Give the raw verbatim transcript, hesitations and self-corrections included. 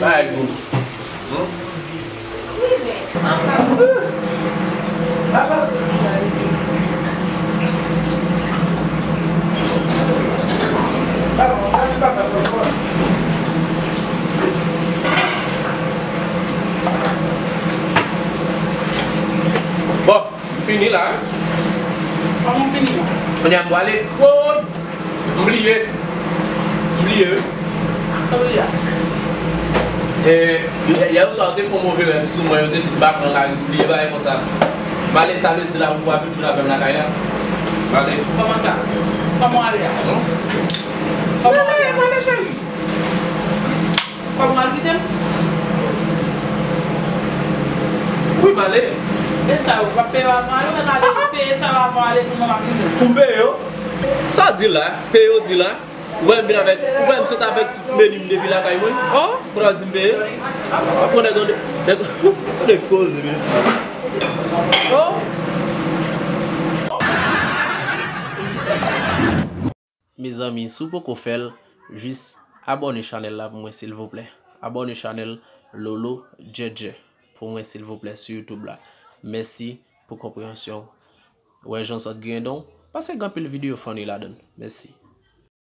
Bagay gou. Hmm? Bon, m fini la. Kòman w fini la? Kounye a m pwale. Woy! M bliye. M bliye, wi. Sa w bliye a? E, yè, yè oswa, yo te fè yon move rèv sou mwen, yo te di m pa pran lari, m bliye bagay konsa. M ale, sa vle di la, m frape tout avè m lakay la. M ale. Kòman sa? Kòman w ale a? Hmm? Kòman w ale a? M ale, m ale, cheri. Kòman w al kite m? Wi, m ale. E sa yo, w ap peye yo avan ale, ou menm ale peye sa yo avan ale pou mwen m ap kite m? Pou m peye yo? Sa w di la? Peye yo di la? Ou wè m vin avèk, ou wè m sot avèk tout meni m depi lakay mwen? Oh? Kounye a w di m peye? W ap pran nèg an de, nèg, nèg koze, mesye. Oh? Mezanmi, si w poko fè l, jis abòne chanèl la pou mwen, silvouplè. Abòne chanèl Lolo Djèdjè pou mwen, silvouplè, sou YouTube la. Mèsi pou konpreyansyon w. Wè jan w sot griyen dan w, paske gen anpil videyo funny ladan l. Mèsi.